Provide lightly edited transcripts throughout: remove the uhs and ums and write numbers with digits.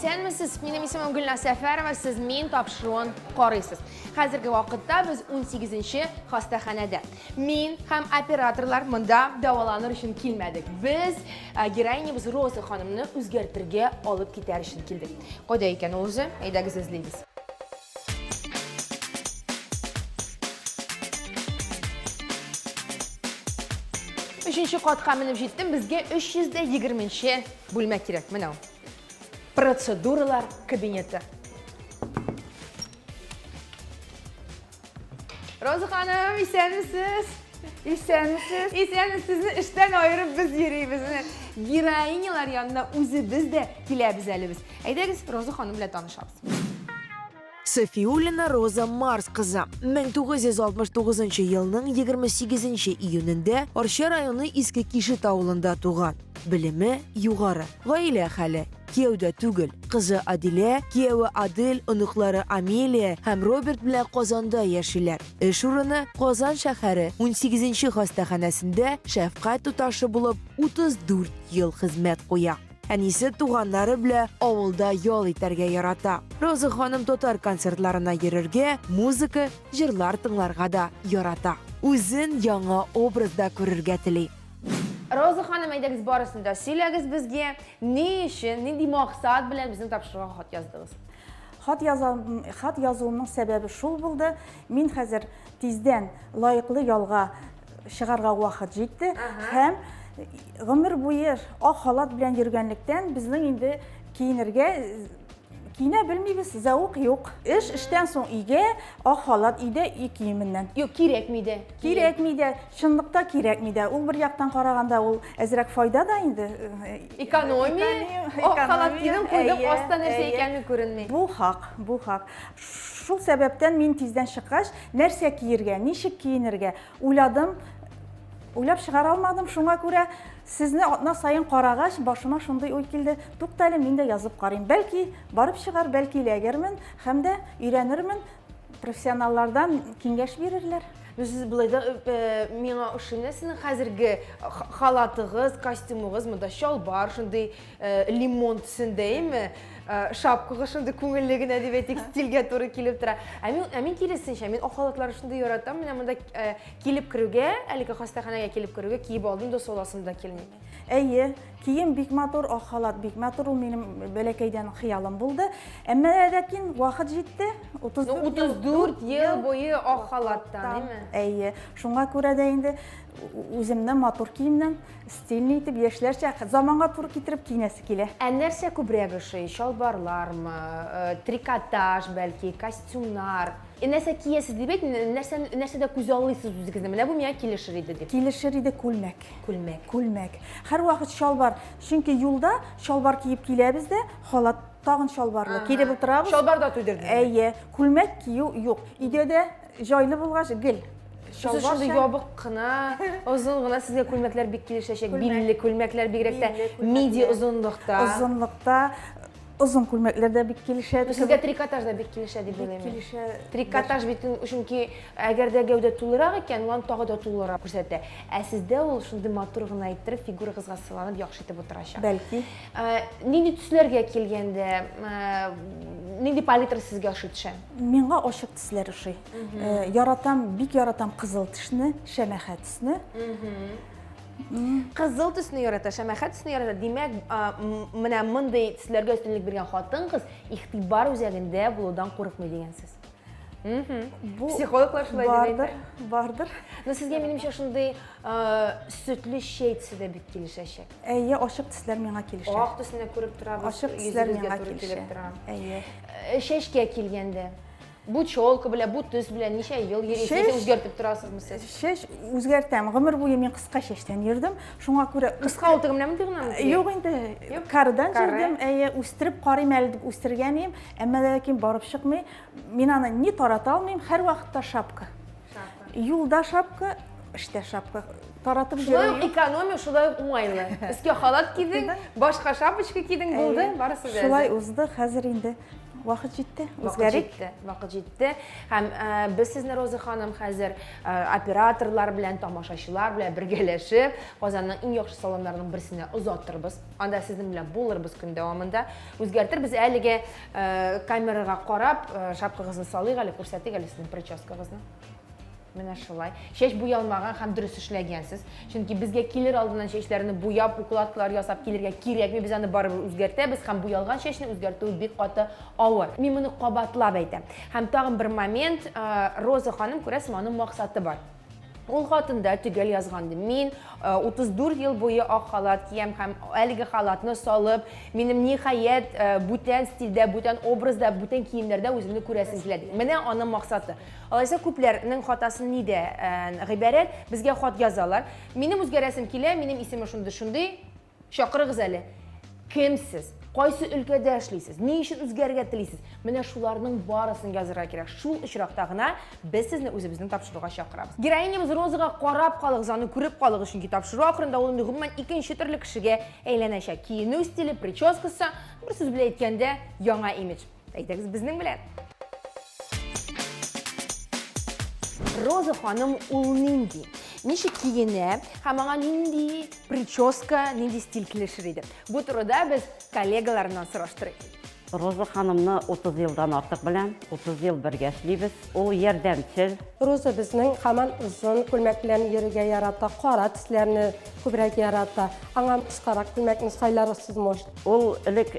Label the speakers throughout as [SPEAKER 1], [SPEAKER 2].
[SPEAKER 1] Исәнмесез, минем исемем Гөлназ Сәфәрова, сез мин тапшыруын карыйсыз. Хәзерге вакытта без 18-нче хастаханәдә. Мин һәм операторлар монда дәваланыр өчен килмәдек. Без э, героинябыз Роза ханымны үзгәртергә алып китәр өчен килдек. Кайда икән ул үзе? Әйдәгез эзлибез. Өченче катка менеп җиттем, безгә 320 бүлмә кирәк. Менә ул. Процедуралар кабинеты. Роза ханым, исәнмесез?
[SPEAKER 2] Исәнмесез.
[SPEAKER 1] Исәнмесез, сезне эштән аерып без йөрибез. Героинялар янына үзебез дә киләбез әле без. Әйдәгез, Роза ханым белән танышабыз.
[SPEAKER 3] Софиуллина Роза Марс кызы 1969 елның 28 июнендә Арча районы Иске Кишет авылында туган. Белеме югары. Гаилә хәле кияүдә түгел. Кызы Адилә, кияве Адель, оныклары Амелия һәм Роберт белән Казанда яшиләр. Эш урыны Казан шәһәре 18 хастаханәсендә шәфкать туташы булып 34 ел хезмәт куя. Әнисе туганнары белән авылда ял итәргә ярата. Роза ханым татар концертларына йөрергә, музыка, җырлар тыңларга да ярата. Үзен яңа образда күрергә тели.
[SPEAKER 1] Роза ханым, әйдәгез барысын да сөйләгез безгә. Ни өчен, нинди максат белән безнең тапшыруга хат яздыгыз?
[SPEAKER 2] Хат язам, хат язуымның сәбәбе шул булды. Мин хәзер тиздән лаеклы ялга чыгарга вакыт җитте һәм гомер буе ак халат белән йөргәнлектән безнең инде киенергә киенә белмибез, зәвык юк. Эш эштән соң өйгә, ак халат өйдә өй киеменнән.
[SPEAKER 1] Юк, кирәкми дә.
[SPEAKER 2] Кирәкми дә, чынлыкта кирәкми дә. Ул бер яктан караганда ул әзрәк файда да инде.
[SPEAKER 1] Экономия. Ак халат кидең, куйдың, аста нәрсә икәне күренми.
[SPEAKER 2] Бу хак, бу хак. Шул сәбәптән мин тиздән чыккач, нәрсә киергә, ничек киенергә уйладым, уйлап чыгара алмадым. Шуңа күрә сезне атна саен карагач, башыма шундый уй килде. Тукта әле, мин дә язып карыйм. Бәлки барып чыгар, бәлки эләгермен һәм дә өйрәнермен. Профессионаллардан киңәш бирерләр.
[SPEAKER 1] Ну, сез болай да э, миңа ошый менә сезнең хәзерге халатыгыз, костюмыгыз, монда чалбар шундый э, лимон төсендә, әйме? Э, шапкага шундый күңелле генә дип әйтик, стильгә туры килеп тора. Ә мин, ә мин киресенчә, мин ак халатларны шундый яратам. Менә монда э, килеп керүгә, әлеге хастаханәгә килеп керүгә киеп алдым да саласым да килми.
[SPEAKER 2] Әйе, кием бик матур, ак халат бик матур, ул минем бәләкәйдән хыялым булды. Әмма ләкин вакыт җитте.
[SPEAKER 1] 34 ну, ел буе ак халаттан, әйме?
[SPEAKER 2] Әйе, шуңа күрә дә инде үземне матур киемнән Стильный итеп, яшьләрчә, заманга туры китереп киенәсе килә.
[SPEAKER 1] Ә нәрсә күбрәк ошый? Чалбарлармы, э, трикотаж бәлки, костюмнар? Э, нәрсә киясез дип әйт, нәрсә нәрсәдә күзаллыйсыз үзегезне? Менә бу миңа килешер иде дип.
[SPEAKER 2] Килешер иде күлмәк.
[SPEAKER 1] Күлмәк.
[SPEAKER 2] Күлмәк. Һәрвакыт чалбар. Чөнки юлда чалбар киеп киләбез дә, халат тагын чалбарлы. Килеп утырабыз.
[SPEAKER 1] Чалбар да туйдырды.
[SPEAKER 2] Әйе, күлмәк кию юк. Өйдә дә җайлы булгач, гел
[SPEAKER 1] Сез шундый ябык кына, озын гына сезгә күлмәкләр бик килешәчәк. Билле күлмәкләр бигрәк тә миди озынлыкта.
[SPEAKER 2] Озынлыкта озын күлмәкләр дә бик килешә.
[SPEAKER 1] Сезгә трикотаж да бик килешә дип уйлыйм.
[SPEAKER 2] Килешә.
[SPEAKER 1] Трикотаж бит чөнки әгәр дә гәүдә тулырак икән, ул аны тагы да тулырак күрсәтә. Ә сездә ул шундый матур гына иттереп, фигурагызга сыланып, яхшы итеп утырачак.
[SPEAKER 2] Бәлки.
[SPEAKER 1] Нинди төсләргә килгәндә, нинди палитра сезгә ошый төшә?
[SPEAKER 2] Миңа ачык төсләр ошый. Э, яратам, бик яратам кызыл төсне, шәмәхә төсне.
[SPEAKER 1] Кызыл төсне ярата, шәмәхә төсне ярата. Димәк, менә мондый төсләргә өстенлек биргән хатын-кыз игътибар үзәгендә булудан курыкмый дигән сүз.
[SPEAKER 2] Бу
[SPEAKER 1] психологлар шулай дип
[SPEAKER 2] әйтә. Бардыр, бардыр.
[SPEAKER 1] Но сезгә минемчә шундый сөтле чәй төсе дә бик килешәчәк.
[SPEAKER 2] Әйе, ачык төсләр миңа килешә.
[SPEAKER 1] Ак төсне күреп торабыз.
[SPEAKER 2] Ачык төсләр миңа килешә. Әйе.
[SPEAKER 1] Чәчкә килгәндә, бу челка белән, бу төс белән ничә ел йөрисез,
[SPEAKER 2] Чәч-
[SPEAKER 1] үзгәртеп торасызмы сез?
[SPEAKER 2] Чәч үзгәртәм. Гомер буе мин кыска чәчтән йөрдем. Шуңа күрә
[SPEAKER 1] Кыска ул теге менә мондый гынамы?
[SPEAKER 2] Юк инде,
[SPEAKER 1] Юк?
[SPEAKER 2] кардан
[SPEAKER 1] Каре.
[SPEAKER 2] йөрдем. Әйе, үстереп карыйм әле дип үстергән идем. Әмма дә ләкин барып чыкмый. Мин аны ни тарата алмыйм, һәрвакытта шапка. Юлда шапка, эштә шапка. Таратып
[SPEAKER 1] Шулай
[SPEAKER 2] йөрү
[SPEAKER 1] ук экономия, шулай ук уңайлы. Өскә халат кидең, башка шапочка кидең, булды, барысы да.
[SPEAKER 2] Шулай узды, хәзер инде Вакыт җитте, үзгәрик.
[SPEAKER 1] Вакыт җитте, вакыт җитте. Һәм э, без сезне, Роза ханым, хәзер э, операторлар белән, тамашачылар белән бергәләшеп, Казанның иң яхшы салоннарының берсенә озатырбыз. Анда сезнең белән булырбыз көн дәвамында. Үзгәртербез әлеге э, камерага карап, шапкагызны салыйк әле, күрсәтик әле сезнең прическагызны. Менә шулай. Чәч буялмаган һәм дөрес эшләгәнсез. Чөнки безгә килер алдыннан чәчләрне буяп, укладкалар ясап килергә кирәкми. Без аны барыбер үзгәртәбез һәм буялган чәчне үзгәртү бик каты авыр. Мин моны кабатлап әйтәм. Һәм тагын бер момент, Роза ханым, күрәсең, аның максаты бар. Ул хатында төгәл язган иде. Мин 34 ел буе ак халат киям һәм әлеге халатны салып, минем ниһаять бүтән стильдә, бүтән образда, бүтән киемнәрдә үземне күрәсем килә. Менә аның максаты. Алайса күпләрнең хатасы нидә гыйбарәт? Безгә хат язалар. Минем үзгәрәсем килә, минем исемем шундый-шундый. Чакырыгыз әле. Кем сез? Кайсы өлкәдә эшлисез? Ни өчен үзгәрергә телисез? Менә шуларның барысын язырга кирәк. Шул очракта гына без сезне үзебезнең тапшыруга чакырабыз. Героинябыз Розага карап калыгыз, аны күреп калыгыз, чөнки тапшыру ахырында ул инде гомумән икенче төрле кешегә әйләнәчәк. Киенү стиле, прическасы, бер сүз белән әйткәндә, яңа имидж. Әйдәгез безнең белән. Роза ханым ул нинди? Ничек киенә һәм аңа нинди прическа, нинди стиль килешер иде? Бу турыда без коллегаларыннан сораштырыйк.
[SPEAKER 4] Роза ханымны 30 елдан артык беләм, 30 ел бергә эшлибез. Ул ярдәмчел.
[SPEAKER 5] Роза безнең һаман озын күлмәк белән йөрергә ярата, кара төсләрне күбрәк ярата. Аңа кыскарак күлмәкне сайларсыз, может.
[SPEAKER 4] Ул элек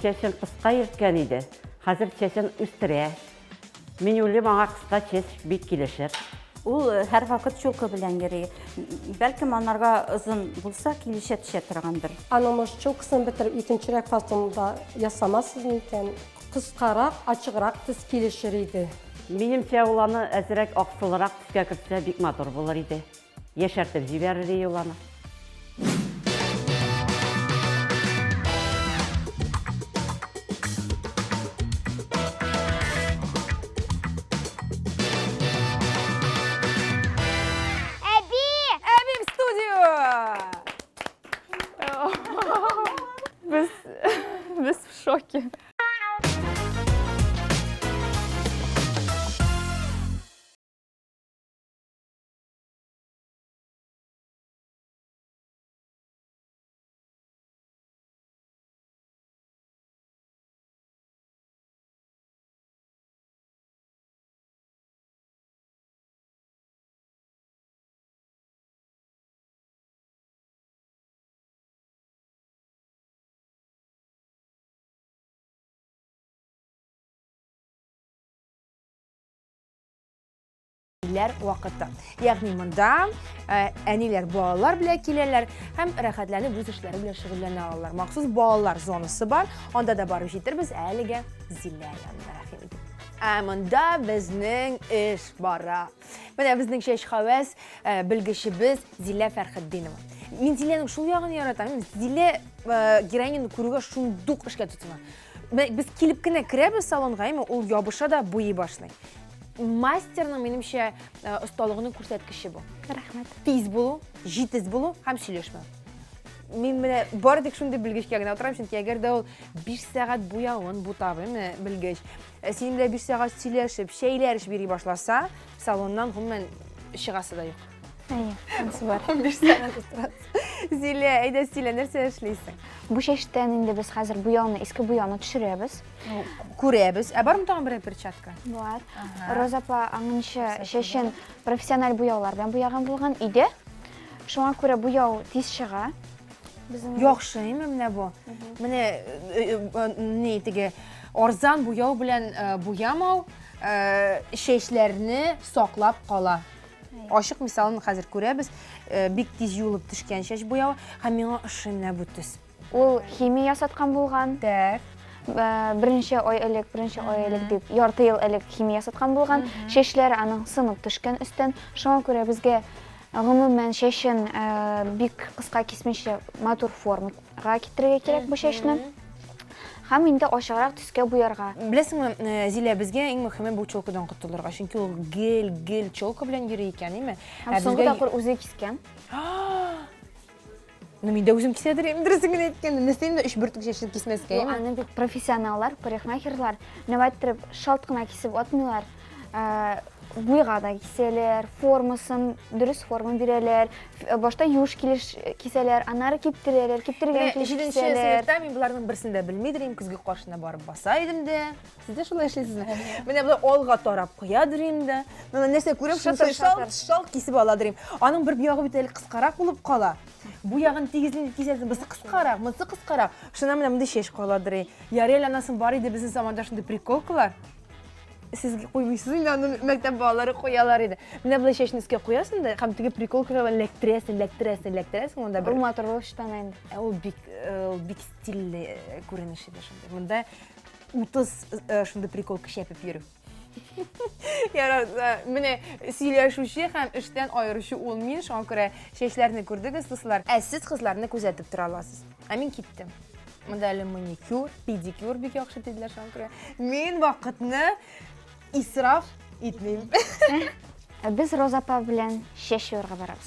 [SPEAKER 4] Чәчен кыска йөрткән иде, хәзер чәчен үстерә. Мин уйлыйм, аңа кыска чәч бик килешер.
[SPEAKER 6] Ул һәрвакыт челка белән йөри. Бәлкем, анарга озын булса, килешә төшә торгандыр.
[SPEAKER 5] Аның, может, челкасын бетереп, икенчерәк фасонда ясамассыз микән? Кыскарак, ачыграк төс килешер иде.
[SPEAKER 4] Минемчә, ул аны әзрәк аксылрак төскә кертсә, бик матур булыр иде. Яшәртеп җибәрер ди ул аны.
[SPEAKER 1] Әби! Әби в студию!
[SPEAKER 7] Без, без в шоке.
[SPEAKER 1] Әниләр вакыты. Ягъни монда э, әниләр балалар белән киләләр һәм рәхәтләнеп үз эшләре белән шөгыльләнә алалар. Махсус балалар зонасы бар. Анда да барып җитербез әлегә Зилә янына рәхим итеп. Ә монда безнең эш бара. Менә безнең чәч хәвәс э, белгечебез Зилә Фәрхетдинова. Мин Зиләнең шул ягын яратам. Зилә э, героиняны күрүгә шундук эшкә тотына. Без килеп кенә керәбез салонга, әйме, ул ябыша да буйый башлый. Мастерның, минемчә, э, осталыгының күрсәткече бу.
[SPEAKER 7] Рәхмәт.
[SPEAKER 1] Тиз булу, җитез булу һәм сөйләшмәү. Мин менә бары тик шундый белгечкә генә утырам, чөнки әгәр дә ул 5 сәгать буявын бутап, әйме, белгеч, э, синең белән 5 сәгать сөйләшеп, чәйләр эчеп йөри башласа, салоннан гомумән чыгасы да юк.
[SPEAKER 7] Әйе, анысы бар.
[SPEAKER 1] 15 сәгать утырасың. Зилә, әйдә сөйлә, нәрсә эшлисең?
[SPEAKER 7] Бу чәчтән инде без хәзер буяуны, иске буяуны төшерәбез.
[SPEAKER 1] Күрәбез. Ә бармы тагын берәр перчатка?
[SPEAKER 7] Бар. Роза апа аңынчы чәчен профессиональ буяулар белән буяган булган иде. Шуңа күрә буяу тиз чыга.
[SPEAKER 1] Безнең Яхшы, әйме менә бу. Менә э, э, э, ни теге арзан буяу белән буямау чәчләрне саклап кала. Ачык мисалын хәзер күрәбез. Бик тиз юылып төшкән чәч буявы һәм миңа ошый менә бу төс.
[SPEAKER 7] Ул химия ясаткан булган.
[SPEAKER 1] Так.
[SPEAKER 7] Берничә ай элек, берничә ай элек дип, ярты ел элек химия ясаткан булган. Чәчләре аның сынып төшкән өстән. Шуңа күрә безгә гомумән чәчен бик кыска кисмичә матур формага китерергә кирәк бу чәчне. Һәм инде ачыграк төскә буярга.
[SPEAKER 1] Беләсеңме, Зилә, безгә иң мөһиме бу челкадан котылырга, чөнки ул гел-гел челка белән йөри икән, әйме?
[SPEAKER 7] Һәм соңгы тапкыр үзе кискән.
[SPEAKER 1] Ну, мин дә үзем кисәдер идем, дөресен генә әйткәндә. Нәрсә инде өч бөртек чәчен кисмәскә,
[SPEAKER 7] әйме? Аны бит профессионаллар, парикмахерлар, нәвәт иттереп шалт кына кисеп атмыйлар. Буйга да кисәләр, формасын, дөрес форма бирәләр. Башта юеш килеш кисәләр, аннары киптерәләр, киптергән килеш
[SPEAKER 1] кисәләр. Җиденче сыйныфта мин боларның берсен дә белмидер идем, көзге каршына барып баса идем дә. Сез дә шулай эшлисезме? Менә болай алга тарап куя дөрим дә. Менә нәрсә күрәм, шуны шалт, шалт кисеп ала дөрим. Аның бер ягы бит әле кыскарак булып кала. Бу ягын тигезли кисәсең, бусы кыскарак, монысы кыскарак. Шуннан менә мондый чәч кала дөрим. Ярый әле аннан соң бар иде безнең заманда шундый приколкалар. Сез куймыйсыз инде аны мәктәп балалары куялар иде. Менә болай чәчне өскә куясың да һәм теге приколкага эләктерәсең, эләктерәсең, эләктерәсең, монда
[SPEAKER 7] бер. Ул матур булып чыккан инде.
[SPEAKER 1] Ә ул бик, ул бик стильле күренеш иде шундый. Монда 30 шундый приколка чәпеп йөрү. Ярар, менә сөйләшүче һәм эштән аеручы ул мин, шуңа күрә чәчләрне күрдегез, дуслар. Ә сез кызларны күзәтеп тора аласыз. Ә мин киттем. Монда әле маникюр, педикюр бик яхшы диделәр, шуңа күрә. Мин вакытны исраф итмим.
[SPEAKER 7] Ә без Роза апа белән чәч юарга барабыз.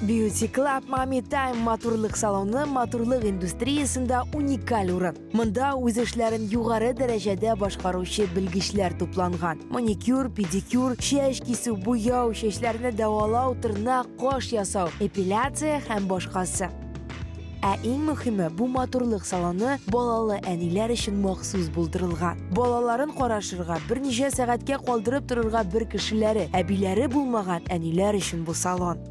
[SPEAKER 3] Beauty Club Mommy Time матурлык салоны матурлык индустриясендә уникаль урын. Монда үз эшләрен югары дәрәҗәдә башкаручы белгечләр тупланган. Маникюр, педикюр, чәч кисү, буяу, чәчләрне дәвалау, тырнак, каш ясау, эпиляция һәм башкасы. Ә иң мөхиме, бу матурлык салоны балалы әниләр өчен махсус булдырылган. Балаларын карашырга, берничә сәгатькә калдырып торырга бер кешеләре, әбиләре булмаган әниләр өчен бу салон.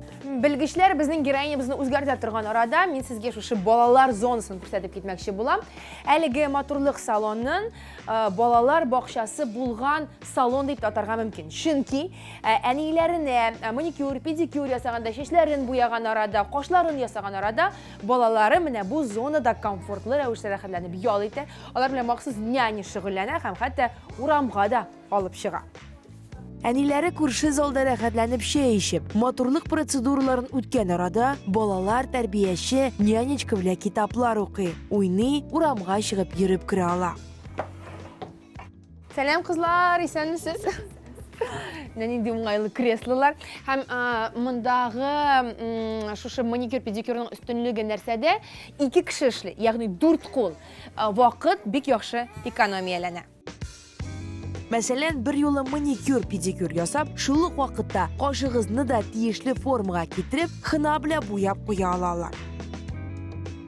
[SPEAKER 1] Белгечләр безнең героинябызны үзгәртә торган арада мин сезгә шушы балалар зонасын күрсәтеп китмәкче булам. Әлеге матурлык салонын балалар бакчасы булган салон дип атарга мөмкин. Чөнки әниләренә маникюр, педикюр ясаганда, чәчләрен буяган арада, кашларын ясаган арада балалары менә бу зонада комфортлы рәвештә рәхәтләнеп ял итә. Алар белән махсус няня шөгыльләнә һәм хәтта урамга да алып чыга.
[SPEAKER 3] Әниләре күрше залда рәхәтләнеп чәй эчеп, матурлык процедураларын үткән арада балалар тәрбияче нянечка белән китаплар укый, уйный, урамга чыгып йөреп керә ала.
[SPEAKER 1] Сәлам, кызлар, исәнмесез? Менә нинди уңайлы креслолар. Һәм мондагы шушы маникюр, педикюрның өстенлеге нәрсәдә? Ике кеше эшли, ягъни дүрт кул. Вакыт бик яхшы экономияләнә.
[SPEAKER 3] Мәсәлән, бер юлы маникюр, педикюр ясап, шул ук вакытта кашыгызны да тиешле формага китереп, хна белән буяп куя алалар.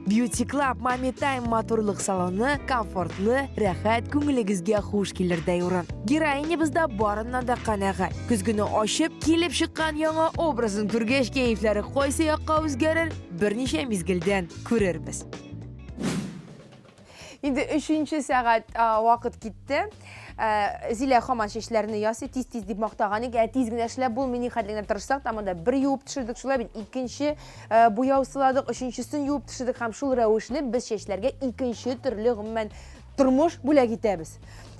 [SPEAKER 3] Beauty Club Mommy Time матурлык салоны комфортлы, рәхәт, күңелегезгә хуш килердәй урын. Героинябыз да барыннан да канәгать. Көзгене ачып, килеп чыккан яңа образын күргәч, кәефләре кайсы якка үзгәрер, берничә мизгелдән күрербез.
[SPEAKER 1] Инде өченче сәгать вакыт китте. Зилә һаман чәчләрне ясый, тиз-тиз дип мактаган икән. Ә тиз генә эшләп булмый, ни хәтле генә тырышсак та, монда бер юып төшердек, шулай бит, икенче буяу сыладык, өченчесен юып төшердек һәм шул рәвешле без чәчләргә икенче төрле гомумән тормыш бүләк итәбез.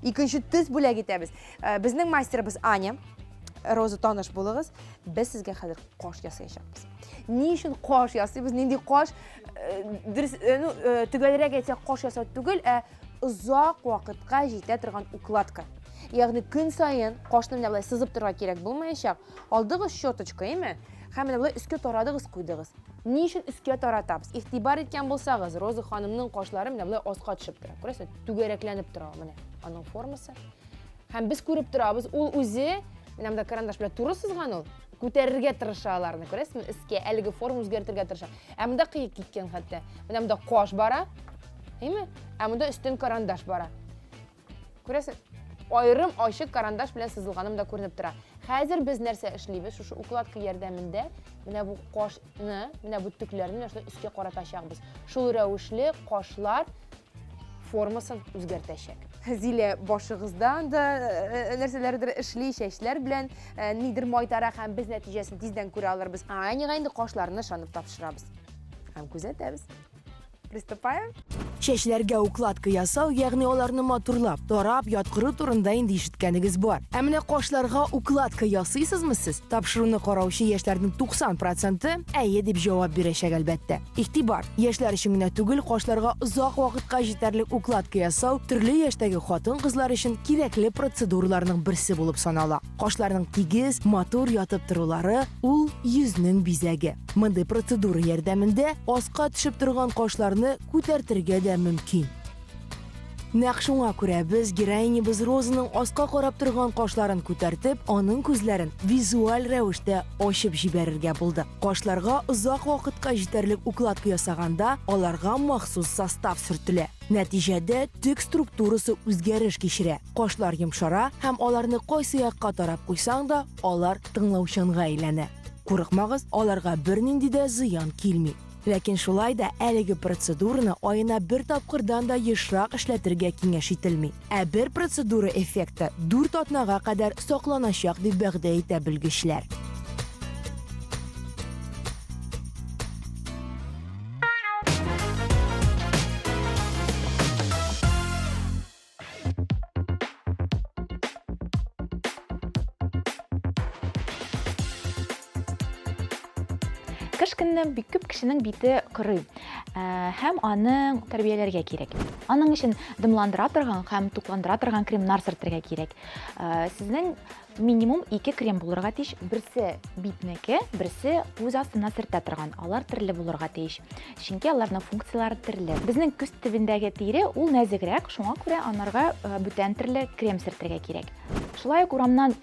[SPEAKER 1] Икенче төс бүләк итәбез. Безнең мастерыбыз Аня. Роза, таныш булыгыз. Без сезгә хәзер каш ясаячакбыз. Ни өчен каш ясыйбыз? Нинди каш? Дөрес, ну, төгәлрәк әйтсәк, каш ясау түгел, ә озак вакытка җитә торган укладка. Ягъни көн саен кашны менә болай сызып торырга кирәк булмаячак. Алдыгыз щеточка, әйме? Һәм менә болай өскә тарадыгыз, куйдыгыз. Ни өчен өскә таратабыз? Игътибар иткән булсагыз, Роза ханымның кашлары менә болай аска төшеп тора. Күрәсез, түгәрәкләнеп тора менә аның формасы. Һәм без күреп торабыз, ул үзе менә монда карандаш белән туры сызган ул, күтәрергә тырыша аларны, күрәсезме, өскә, әлеге форма үзгәртергә тырыша. Ә монда кыек киткән хәтта. Менә монда каш бара, әйме? Ә монда өстен карандаш бара. Күрәсең, аерым ачык карандаш белән сызылганым да күренеп тора. Хәзер без нәрсә эшлибез? Шушы укладка ярдәмендә менә бу кашны, менә бу төкләрне менә шулай өскә каратачакбыз. Шул рәвешле кашлар формасын үзгәртәчәк. Зилә башыгызда анда нәрсәләрдер эшли, чәчләр белән нидер майтара һәм без нәтиҗәсен тиздән күрә алырбыз. Аняга инде кашларны ышанып тапшырабыз. Һәм күзәтәбез. Приступаем.
[SPEAKER 3] Чәчләргә укладка ясау, ягъни аларны матурлап, тарап, яткыру турында инде ишеткәнегез бар. Ә менә кашларга укладка ясыйсызмы сез? Тапшыруны караучы яшьләрнең 90 проценты әйе дип җавап бирәчәк, әлбәттә. Игътибар! Яшьләр өчен генә түгел, кашларга озак вакытка җитәрлек укладка ясау төрле яшьтәге хатын-кызлар өчен кирәкле процедураларның берсе булып санала. Кашларның тигез, матур ятып торулары, ул йөзнең бизәге. Мондый процедура ярдәмендә аска төшеп торган кашларны күтәртергә дә мөмкин. Нәкъ шуңа күрә без героинябыз Розаның аска карап торган кашларын күтәртеп, аның күзләрен визуаль рәвештә ачып җибәрергә булдык. Кашларга озак вакытка җитәрлек укладка ясаганда, аларга махсус состав сөртелә. Нәтиҗәдә, төк структурасы үзгәреш кичерә. Кашлар йомшара һәм аларны кайсы якка тарап куйсаң да, алар тыңлаучанга әйләнә. Курыкмагыз, аларга бернинди дә зыян килми. Ләкин шулай да әлеге процедураны аена бер тапкырдан да ешрак эшләтергә киңәш ителми. Ә бер процедура эффекты дүрт атнага кадәр сакланачак, дип вәгъдә итә белгечләр.
[SPEAKER 8] Кыш көнне бик күп кешенең бите корый э, һәм аны тәрбияләргә кирәк. Аның өчен дымландыра торган һәм тукландыра торган кремнар сөртергә кирәк. Э, сезнең Минимум ике крем булырга тиеш. Берсе битнеке, берсе күз астына сөртә торган. Алар төрле булырга тиеш. Чөнки аларның функцияләре төрле. Безнең күз төбендәге тире ул нәзегрәк, шуңа күрә анарга э, бүтән төрле крем сөртергә кирәк. Шулай ук урамнан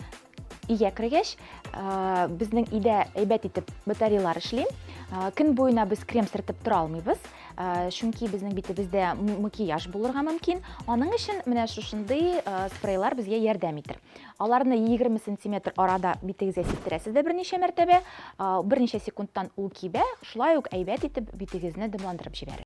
[SPEAKER 8] өйгә кергәч, э, безнең өйдә әйбәт итеп батареялар эшли. Э, көн буена без крем сөртеп тора алмыйбыз. Э, чөнки безнең битебездә макияж булырга мөмкин. Аның өчен менә шушындый э, спрейлар безгә ярдәм итер. Аларны 20 сантиметр арада битегезгә сиптерәсез дә берничә мәртәбә, э, берничә секундтан ул кибә, шулай ук әйбәт итеп битегезне дымландырып җибәрер.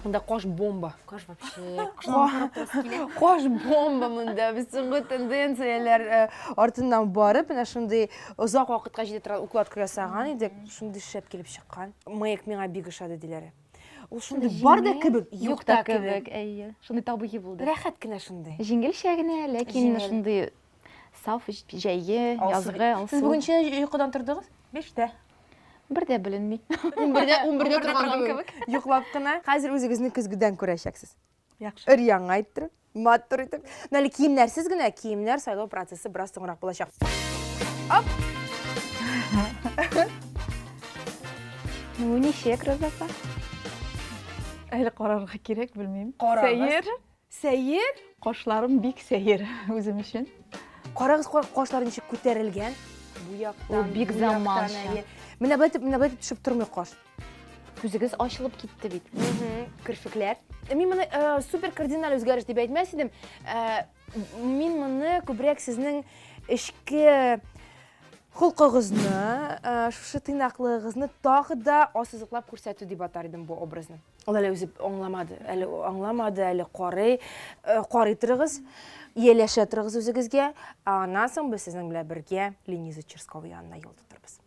[SPEAKER 1] Монда каш бомба.
[SPEAKER 9] Каш вообще.
[SPEAKER 1] Каш бомба монда. Без соңгы тенденцияләр э, артыннан барып, менә шундый озак вакытка җитә торган укладка ясаган идек. Шундый шәп килеп чыккан. Мыек миңа бик ошады диләр. Ул шундый бар да кебек, юк та кебек.
[SPEAKER 8] Әйе. Шундый табигый булды.
[SPEAKER 1] Рәхәт кенә шундый.
[SPEAKER 8] Җиңелчә генә, ләкин шундый саф җәйге, язгы, алсу.
[SPEAKER 1] Сез бүген ничә йокыдан тордыгыз?
[SPEAKER 2] Биштә.
[SPEAKER 8] Бер дә беленми.
[SPEAKER 1] Унбердә, унбердә торган кебек. Йоклап кына. Хәзер үзегезне көзгедән күрәчәксез.
[SPEAKER 2] Яхшы.
[SPEAKER 1] Өр-яңа иттереп, матур итеп. Менә әле киемнәрсез генә, киемнәр сайлау процессы бераз соңрак булачак. Оп!
[SPEAKER 8] Ну, ничек, Роза апа?
[SPEAKER 2] Әле карарга кирәк, белмим.
[SPEAKER 1] Карагыз.
[SPEAKER 2] Сәер.
[SPEAKER 1] Сәер?
[SPEAKER 2] Кашларым бик сәер үзем өчен.
[SPEAKER 1] Карагыз, кашлар ничек күтәрелгән. Бу яктан,
[SPEAKER 8] Ул бик заманча.
[SPEAKER 1] Менә болай итеп, менә болай итеп төшеп тормый каш.
[SPEAKER 8] Күзегез ачылып китте бит.
[SPEAKER 1] Керфекләр. Мин моны э, супер кардиналь үзгәреш дип әйтмәс идем. Э, мин моны күбрәк сезнең эчке холкыгызны, э, шушы тыйнаклыгыгызны тагы да ассызыклап күрсәтү дип атар идем бу образны. Ул әле үзе аңламады, әле аңламады, әле карый, карый торыгыз, ияләшә торыгыз үзегезгә. Ә аннан соң без сезнең белән бергә Лениза Черскова янына юл тотырбыз.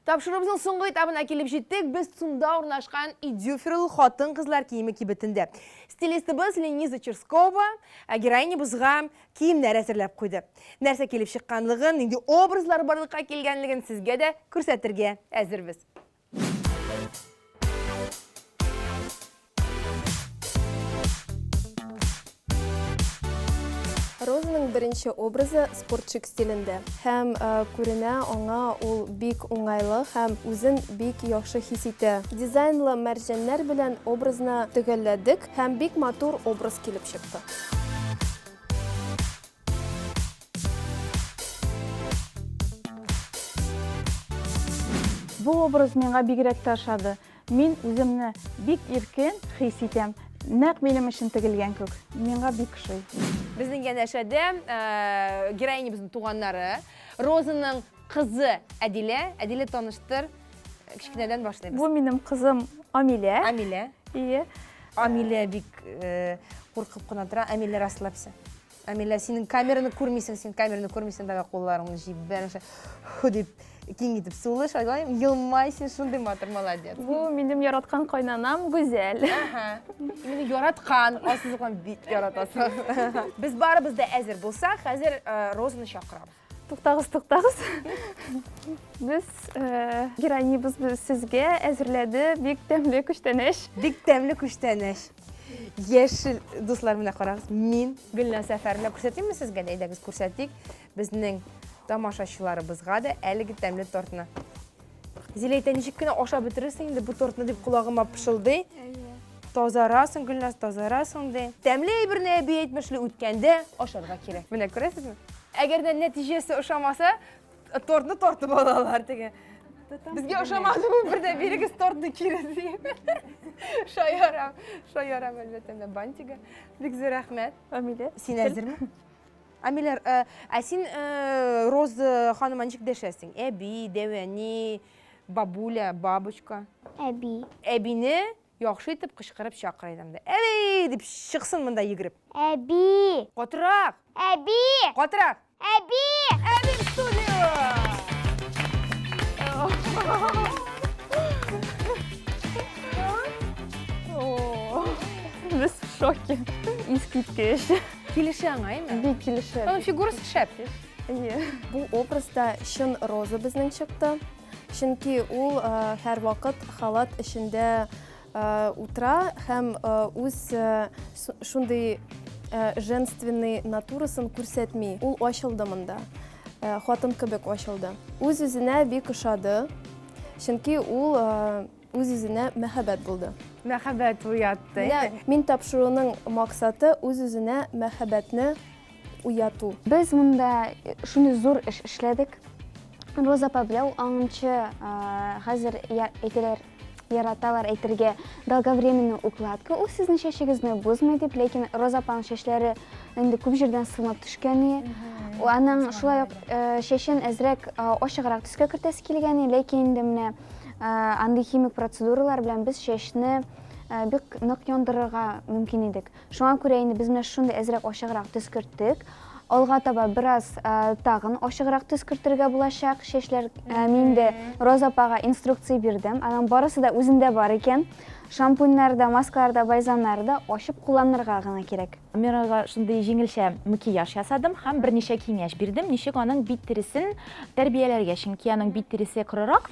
[SPEAKER 1] Тапшыруыбызның соңгы этабына килеп җиттек. Без ЦУМда урнашкан Идюферл хатын-кызлар киеме кибетендә. Стилистыбыз Лениза Черскова э, героинябызга киемнәр әзерләп куйды. Нәрсә килеп чыкканлыгын, нинди образлар барлыкка килгәнлеген сезгә дә күрсәтергә әзербез.
[SPEAKER 10] Розаның беренче образы спортчик стилендә һәм э, күренә аңа ул бик уңайлы һәм үзен бик яхшы хис итә. Дизайнлы мәрҗәннәр белән образны төгәлләдек һәм бик матур образ килеп чыкты.
[SPEAKER 2] Бу образ миңа бигрәк тә ошады. Мин үземне бик иркен хис итәм. Нәкъ минем өчен тегелгән күк. Миңа бик ошый.
[SPEAKER 1] Безнең янәшәдә героинябызның туганнары, Розаның кызы Әдилә. Әдилә, таныштыр. Кечкенәдән башлыйбыз.
[SPEAKER 9] Бу минем кызым Амилә.
[SPEAKER 1] Амилә.
[SPEAKER 9] Ие.
[SPEAKER 1] Амилә бик куркып кына тора. Амилә, расслабься. Амилә, синең камераны күрмисең, син камераны күрмисең, давай кулларыңны җибәр, ху дип киң итеп сулыш, алай елмай, син шундый матур, молодец.
[SPEAKER 9] Бу минем яраткан кайнанам Гүзәл.
[SPEAKER 1] Ага. Мине яраткан, асызыклан бик яратасың. Без барыбыз да әзер булсак, хәзер Розаны чакырабыз.
[SPEAKER 9] Туктагыз, туктагыз. Без героинябыз сезгә әзерләде бик тәмле күчтәнәч.
[SPEAKER 1] Бик тәмле күчтәнәч. Яшел, дуслар, менә карагыз, мин Гөлназ Сәфәровна күрсәтимме сезгә? Әйдәгез, күрсәтик безнең тамашачыларыбызга да әлеге тәмле тортны. Зилә әйтә, ничек кенә ашап бетерерсең инде бу тортны дип колагыма пышылдый. Тазарасың, Гөлназ, тазарасың ди. Тәмле әйберне әби әйтмешли үткәндә ашарга кирәк. Менә күрәсезме? Әгәр дә нәтиҗәсе ошамаса, тортны тартып алалар теге. Безгә ошамады бу, бер дә бирегез тортны кире дип. Шаярам, шаярам, әлбәттә, менә бантигы. Бик зур рәхмәт.
[SPEAKER 9] Амилә.
[SPEAKER 1] Син әзерме? Амилә, ә син Роза ханыма ничек дәшәсең? Әби, дәү әни, бабуля, бабочка?
[SPEAKER 11] Әби.
[SPEAKER 1] Әбине яхшы итеп кычкырып чакыр идем дә. Әби дип чыксын монда йөгереп.
[SPEAKER 11] Әби.
[SPEAKER 1] Катырак.
[SPEAKER 11] Әби.
[SPEAKER 1] Катырак.
[SPEAKER 11] Әби.
[SPEAKER 1] Әби в студию.
[SPEAKER 9] Без в шоке. Искиткеч.
[SPEAKER 1] Килешә аңа, әйме?
[SPEAKER 9] Бик килешә.
[SPEAKER 1] Аның фигурасы шәп.
[SPEAKER 9] Әйе.
[SPEAKER 10] Бу образда чын Роза безнең чыкты. Чөнки ул һәрвакыт халат эчендә утыра һәм үз шундый женственный натурасын күрсәтми. Ул ачылды монда. Хатын кебек ачылды. Үз-үзенә бик ошады. Чөнки ул үз-үзенә мәхәббәт булды.
[SPEAKER 1] Мәхәббәт уятты.
[SPEAKER 10] Менә мин тапшыруның максаты үз-үзенә мәхәббәтне уяту.
[SPEAKER 7] Без монда шундый зур эш эшләдек. Роза апа белән ул аңынчы хәзер әйтәләр, яраталар әйтергә долговременная укладка, ул сезнең чәчегезне бозмый дип, ләкин Роза апаның чәчләре инде күп җирдән сынып төшкән иде. Аның шулай ук чәчен әзрәк ачыграк төскә кертәсе килгән иде, ләкин инде менә андый химик процедуралар белән без чәчне бик нык яндырырга мөмкин идек. Шуңа күрә инде без менә шундый әзрәк ачыграк төс керттек. Алга таба бераз тагын ачыграк төс кертергә булачак. Чәчләр мин инде Роза апага инструкция бирдем. Аның барысы да үзендә бар икән. Шампуньнар да, маскалар да, бальзамнар да ачып кулланырга гына кирәк.
[SPEAKER 8] Мин аңа шундый җиңелчә макияж ясадым һәм берничә киңәш бирдем, ничек аның бит тиресен тәрбияләргә, чөнки аның бит тиресе корырак.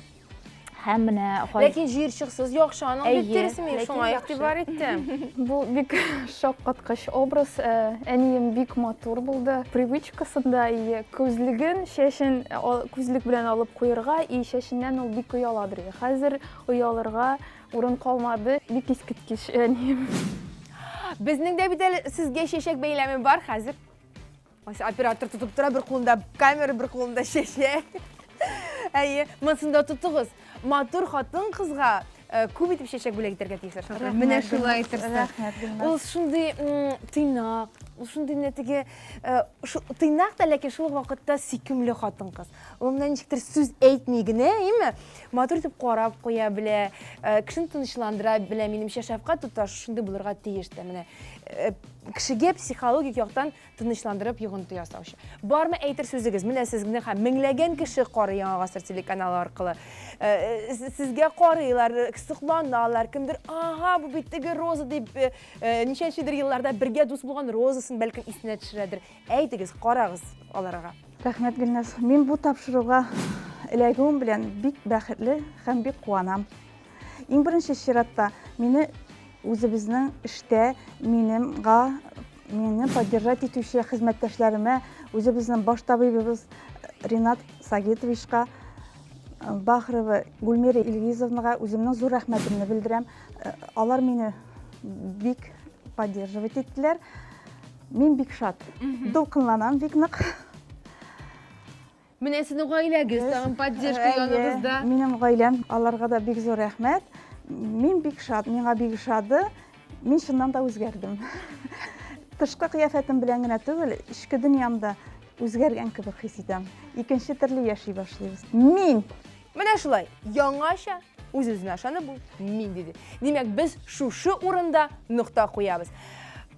[SPEAKER 8] Һәм менә хай-
[SPEAKER 1] Ләкин җыерчыксыз яхшы аның бит
[SPEAKER 8] Әйе,
[SPEAKER 1] тиресе, мин
[SPEAKER 8] ләкин
[SPEAKER 1] шуңа
[SPEAKER 8] яхшы.
[SPEAKER 1] игътибар иттем.
[SPEAKER 9] Бу бик шаккаткыч образ. Әнием бик матур булды. Привычкасында и күзлеген, чәчен күзлек белән алып куерга, и чәченнән ул бик ояладыр. Хәзер оялырга урын калмады. Бик искиткеч әнием.
[SPEAKER 1] Безнең дә бит әле сезгә чәчәк бәйләме бар хәзер. Оператор тотып тора, бер кулында камера, бер кулында чәчәк. Әйе, монысын да тотыгыз. Матур хатын-кызга күп итеп чәчәк бүләк итәргә тиешләр. Шуңа күрә менә шулай иттерсен.
[SPEAKER 2] Рәхмәт, Гөлназ.
[SPEAKER 1] Ул шундый тыйнак, ул шундый менә теге тыйнак та, ләкин шул ук вакытта сөйкемле хатын-кыз. Ул менә ничектер сүз әйтми генә, әйеме? Матур итеп карап куя белә, кешене тынычландыра белә. Минемчә, шәфкать туташы шундый булырга тиеш тә. Менә кешегә психологик яктан тынычландырып йогынты ясаучы. Бармы әйтер сүзегез? Менә сезне һәм меңләгән кеше карый Яңа гасыр телеканалы аркылы. Сезгә карыйлар, сокланалар, кемдер, ага, бу бит теге Роза дип, ничәнчедер елларда бергә дус булган Розасын бәлкем исенә төшерәдер. Әйтегез, карагыз аларга.
[SPEAKER 2] Рәхмәт, Гөлназ. Мин бу тапшыруга эләгүем белән бик бәхетле һәм бик куанам. Иң беренче чиратта мине үзебезнең эштә мине поддержать итүче хезмәттәшләремә, үзебезнең баш табибыбыз Ринат Сагитовичка, Бахрова Гульмира Ильгизовнага үземнең зур рәхмәтемне белдерәм. Алар мине бик поддерживать иттеләр. Мин бик шат. Дулкынланам бик нык.
[SPEAKER 1] Менә сезнең гаиләгез тагын поддержка яныгызда.
[SPEAKER 2] Минем гаиләм, аларга да бик зур рәхмәт. Мин бик шат, миңа бик ошады. Мин чыннан да үзгәрдем. Тышкы кыяфәтем белән генә түгел, эчке дөньям да үзгәргән кебек хис итәм. Икенче төрле яши башлыйбыз. Мин!
[SPEAKER 1] Менә шулай, яңача үз-үзенә ышанып ул мин диде. Димәк, без шушы урында нокта куябыз.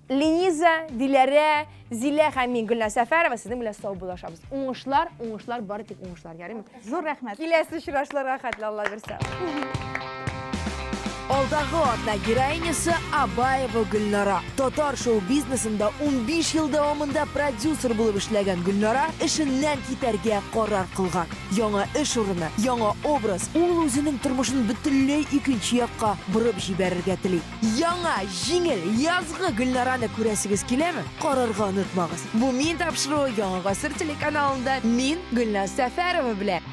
[SPEAKER 1] Лениза, Диләрә, Зилә һәм мин Гөлназ Сәфәрова сезнең белән саубуллашабыз. Уңышлар, уңышлар, бары тик уңышлар, ярыймы?
[SPEAKER 2] Зур рәхмәт.
[SPEAKER 1] Киләсе очрашуларга хәтле, Алла бирсә.
[SPEAKER 3] Алдагы атна героинясы Абаева Гөлнара. Татар шоу-бизнесында 15 ел дәвамында продюсер булып эшләгән Гөлнара эшеннән китәргә карар кылган. Яңа эш урыны, яңа образ, ул үзенең тормышын бөтенләй икенче якка борып җибәрергә тели. Яңа, җиңел, язгы Гөлнараны күрәсегез киләме? Карарга онытмагыз. Бу мин тапшыруы Яңа гасыр телеканалында мин, Гөлназ Сәфәрова белән.